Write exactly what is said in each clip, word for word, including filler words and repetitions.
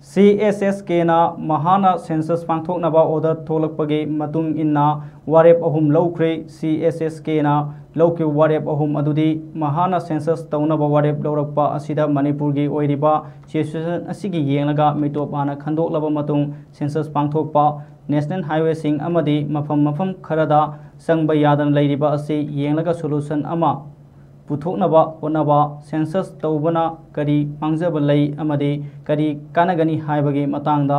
C S ꯑꯦꯁ ꯀꯦꯅ ꯃꯍꯥꯅ census ꯄꯥꯡꯊꯣꯛꯅꯕ order ꯊꯣꯛꯂꯛꯄꯒꯤ ꯃꯇꯨꯡ ꯏꯟꯅ ꯋꯥꯔꯦꯞ ꯑꯍꯨꯝ ꯂꯧꯈ꯭ꯔꯦ꯫ ꯁꯤ ꯑꯦꯁ ꯑꯦꯁ ꯀꯦꯅ ꯂꯧꯈꯤꯕ ꯋꯥꯔꯦꯞ ꯑꯍꯨꯝ ꯑꯗꯨꯗꯤ ꯃꯍꯥꯅ ꯁꯦꯟꯁꯁ ꯇꯧꯅꯕ ꯋꯥꯔꯦꯞ ꯂꯧꯔꯛꯄ ꯑꯁꯤꯗ ꯃꯅꯤꯄꯨꯔꯒꯤ ꯑꯣꯏꯔꯤꯕ ꯁꯤꯆꯨꯋꯦꯁꯟ ꯑꯁꯤꯒꯤ ꯌꯦꯡꯂꯒ ꯃꯤꯇꯣꯞ ꯍꯥꯟꯅ ꯈꯟꯗꯣꯛꯂꯕ ꯃꯇꯨꯡ ꯁꯦꯟꯁꯁ ꯄꯥꯡꯊꯣꯛꯄ, ꯅꯦꯁꯅꯦꯜ ꯍꯥꯏꯋꯦꯁꯤꯡ ꯑꯃꯗꯤ ꯃꯐꯝ ꯃꯐꯝ ꯈꯔꯗ ꯆꯪꯕ ꯌꯥꯗꯅ ꯂꯩꯔꯤꯕ ꯑꯁꯤ ꯌꯦꯡꯂꯒ ꯁꯣꯂꯨꯁꯟ ꯑꯃ ꯄꯨꯊꯣꯛꯅꯕ ꯍꯣꯠꯅꯕ, ꯁꯦꯟꯁꯁ ꯇꯧꯕꯅ ꯀꯔꯤ ꯃꯥꯡꯖꯕ ꯂꯩ ꯑꯃꯗꯤ ꯀꯔꯤ ꯀꯥꯟꯅꯒꯅꯤ ꯍꯥꯏꯕꯒꯤ ꯃꯇꯥꯡꯗ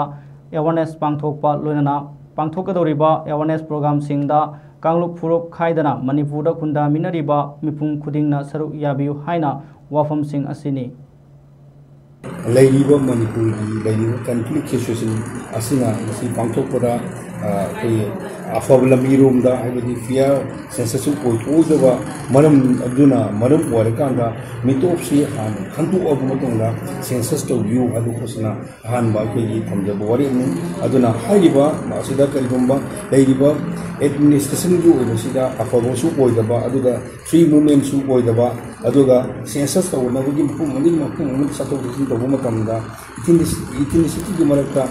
ꯑꯦꯋꯥꯔꯅꯦꯁ ꯄꯥꯡꯊꯣꯛꯄ, ꯂꯣꯏꯅꯅ ꯄꯥꯡꯊꯣꯛꯀꯗꯧꯔꯤꯕ ꯑꯦꯋꯥꯔꯅꯦꯁ ꯄ꯭ꯔꯣꯒ꯭ꯔꯥꯝꯁꯤꯡꯗ ꯀꯥꯡꯂꯨꯞ ꯐꯨꯔꯨꯞ ꯈꯥꯏꯗꯅ ꯃꯅꯤꯄꯨꯔꯗ ꯈꯨꯟꯗꯥꯃꯤꯟꯅꯔꯤꯕ ꯃꯤꯄꯨꯝ ꯈꯨꯗꯤꯡꯅ ꯁꯔꯨꯛ ꯌꯥꯕꯤꯌꯨ ꯍꯥꯏꯅ ꯋꯥꯐꯝꯁꯤꯡ ꯑꯁꯤꯅꯤ꯫ ꯂꯩꯔꯤꯕ ꯃꯅꯤꯄꯨꯔꯒꯤ ꯂꯩꯔꯤꯕ ꯀꯟꯐ꯭ꯂꯤꯛ ꯁꯤꯆꯨꯋꯦꯁꯟ ꯑꯁꯤꯅ ꯃꯁꯤ ꯄꯥꯡꯊꯣꯛꯄꯗ, ꯑ, ꯑꯩꯈꯣꯏꯒꯤ ꯑꯐꯕ ꯂꯝꯕꯤꯔꯣꯝꯗ, ꯍꯥꯏꯕꯗꯤ ꯐꯤꯌꯥꯔ ꯁꯦꯟꯁꯁꯁꯨ ꯑꯣꯏꯊꯣꯛꯑꯣꯏꯗꯕ ꯃꯔꯝ ꯑꯗꯨꯅ ꯃꯔꯝ ꯑꯣꯏꯔꯀꯥꯟꯗ ꯃꯤꯇꯣꯞꯁꯤ ꯍꯥꯟꯅ ꯈꯟꯗꯣꯛꯑꯕ ꯃꯇꯨꯡꯗ ꯁꯦꯟꯁꯁ ꯇꯧꯕꯤꯌꯨ ꯍꯥꯏꯕ ꯈꯣꯠꯁꯤꯅ ꯑꯍꯥꯟꯕ ꯑꯩꯈꯣꯏꯒꯤ ꯊꯝꯖꯕ ꯋꯥꯔꯦꯞꯅꯤ꯫ ꯑꯗꯨꯅ ꯍꯥꯏꯔꯤꯕ ꯑꯁꯤꯗ ꯀꯔꯤꯒꯨꯝꯕ ꯂꯩꯔꯤꯕ ꯑꯦꯗꯃꯤꯅꯤꯁꯇ꯭ꯔꯦꯁꯟꯒꯤ ꯑꯣꯏꯕꯁꯤꯗ ꯑꯐꯕꯁꯨ ꯑꯣꯏꯗꯕ, ꯑꯗꯨꯒ ꯐ꯭ꯔꯤ ꯃꯨꯞꯃꯦꯟꯁꯨ ꯑꯣꯏꯗꯕ, ꯑꯗꯨꯒ ꯁꯦꯟꯁꯁ ꯇꯧꯅꯕꯒꯤ ꯃꯐꯝ ꯑꯃꯗꯒꯤ ꯃꯐꯝ ꯑꯃꯗ ꯆꯠꯊꯣꯛ ꯆꯠꯁꯤꯟ ꯇꯧꯕ ꯃꯇꯝꯗ ꯏꯊꯤꯅꯤꯁꯤꯇꯤꯒꯤ ꯃꯔꯛꯇ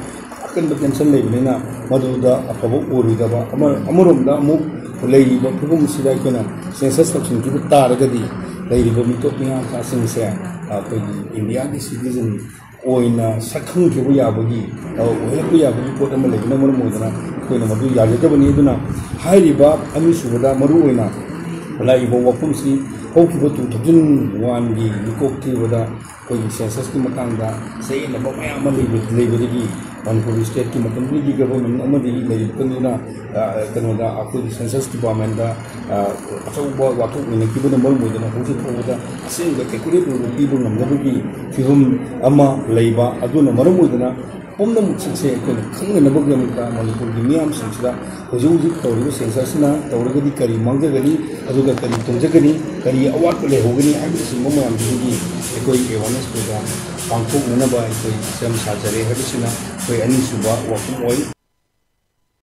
ꯑꯀꯟꯕ ꯇꯦꯟꯁꯟ ꯂꯩꯕꯅꯤꯅ ꯃꯗꯨꯗ ꯑꯐꯕ ꯑꯣꯏꯔꯣꯏꯗꯕ꯫ ꯑꯃ-, ꯑꯃꯔꯣꯝꯗ ꯑꯃꯨꯛ ꯂꯩꯔꯤꯕ ꯐꯤꯕꯝꯁꯤꯗ ꯑꯩꯈꯣꯏꯅ ꯁꯦꯟꯁꯁ ꯇꯧꯁꯤꯟꯈꯤꯕ ꯇꯥꯔꯒꯗꯤ ꯂꯩꯔꯤꯕ ꯃꯤꯇꯣꯞ ꯃꯤꯌꯥꯝꯁꯥꯁꯤꯡꯁꯦ ꯑꯩꯈꯣꯏꯒꯤ ꯏꯟꯗꯤꯌꯥꯒꯤ ꯁꯤꯇꯤꯖꯟ ꯑꯣꯏꯅ ꯁꯛꯈꯪꯈꯤꯕ ꯌꯥꯕꯒꯤ, ꯑ, ꯑꯣꯏꯍꯜꯂꯛꯄ ꯌꯥꯕꯒꯤ ꯄꯣꯠ ꯑꯃ ꯂꯩꯕꯅ ꯃꯔꯝ ꯑꯣꯏꯗꯅ ꯑꯩꯈꯣꯏꯅ ꯃꯗꯨ ꯌꯥꯖꯗꯕꯅꯤ꯫ ꯑꯗꯨꯅ ꯍꯥꯏꯔꯤꯕ ꯑꯅꯤꯁꯨꯕꯗ ꯃꯔꯨꯑꯣꯏꯅ ꯂꯥꯛꯏꯕ ꯋꯥꯐꯝꯁꯤ ꯍꯧꯈꯤꯕ ꯇꯨ ꯊꯥꯎꯖꯟ ꯋꯥꯟꯒꯤ ꯃꯤꯀꯣꯛ ꯊꯤꯕꯗ ꯑꯩꯈꯣꯏꯒꯤ ꯁꯦꯟꯁꯁꯀꯤ ꯃꯇꯥꯡꯗ ꯆꯌꯦꯠꯅꯕ ꯃꯌꯥꯝ ꯑꯃ ꯂꯩꯕ-, ꯂꯩꯕꯗꯒꯤ ꯃꯅꯤꯄꯨꯔ ꯁ꯭ꯇꯦꯠꯀꯤ ꯃꯇꯝꯗꯨꯒꯤ ꯒꯚꯔꯟꯃꯦꯟ ꯑꯃꯗꯤ ꯂꯩꯔꯤꯕ ꯀꯟꯗꯨꯅ, ꯑ, ꯀꯩꯅꯣꯗ ꯑꯩꯈꯣꯏꯒꯤ ꯁꯦꯟꯁꯁ ꯗꯤꯄꯥꯔꯠꯃꯦꯟꯗ, ꯑ, ꯑꯆꯧꯕ ꯋꯥꯊꯣꯛ ꯑꯣꯏꯅꯈꯤꯕꯅ ꯃꯔꯝ ꯑꯣꯏꯗꯅ ꯍꯧꯖꯤꯛ ꯐꯥꯎꯕꯗ ꯑꯁꯦꯡꯕ ꯑꯦꯀꯨꯔꯦꯠ ꯑꯣꯏꯕ ꯄꯤꯕ ꯉꯝꯅꯕꯒꯤ ꯐꯤꯕꯝ ꯑꯃ ꯂꯩꯕ꯫ ꯑꯗꯨꯅ ꯃꯔꯝ ꯑꯣꯏꯗꯅ ꯄꯨꯝꯅꯃꯛꯁꯤꯡꯁꯦ ꯑꯩꯈꯣꯏꯅ ꯈꯪꯅꯅꯕꯒꯤꯗꯃꯛꯇ ꯃꯅꯤꯄꯨꯔꯒꯤ ꯃꯤꯌꯥꯝꯁꯤꯡꯁꯤꯗ ꯍꯧꯖꯤꯛ ꯍꯧꯖꯤꯛ ꯇꯧꯔꯤꯕ ꯁꯦꯟꯁꯁꯁꯤꯅ ꯇꯧꯔꯒꯗꯤ ꯀꯔꯤ ꯃꯥꯡꯖꯒꯅꯤ, ꯑꯗꯨꯒ ꯀꯔꯤ ꯇꯣꯡꯖꯒꯅꯤ, ꯀꯔꯤ ꯑꯋꯥꯠꯄ ꯂꯩꯍꯧꯒꯅꯤ ꯍꯥꯏꯕꯅꯆꯤꯡꯕ ꯃꯌꯥꯝꯁꯤꯗꯒꯤ ꯑꯩꯈꯣꯏ ꯑꯦꯋꯥꯔꯅꯦꯁ ꯄ꯭ꯔꯣꯒ꯭ꯔꯥꯝ ꯄꯥꯡꯊꯣꯛꯅꯅꯕ ꯑꯩꯈꯣꯏ ꯁꯦꯝ ꯁꯥꯖꯔꯦ ꯍꯥꯏꯕꯁꯤꯅ ꯑꯩꯈꯣꯏ ꯑꯅꯤꯁꯨꯕ ꯋꯥꯐꯝ ꯑꯣꯏ꯫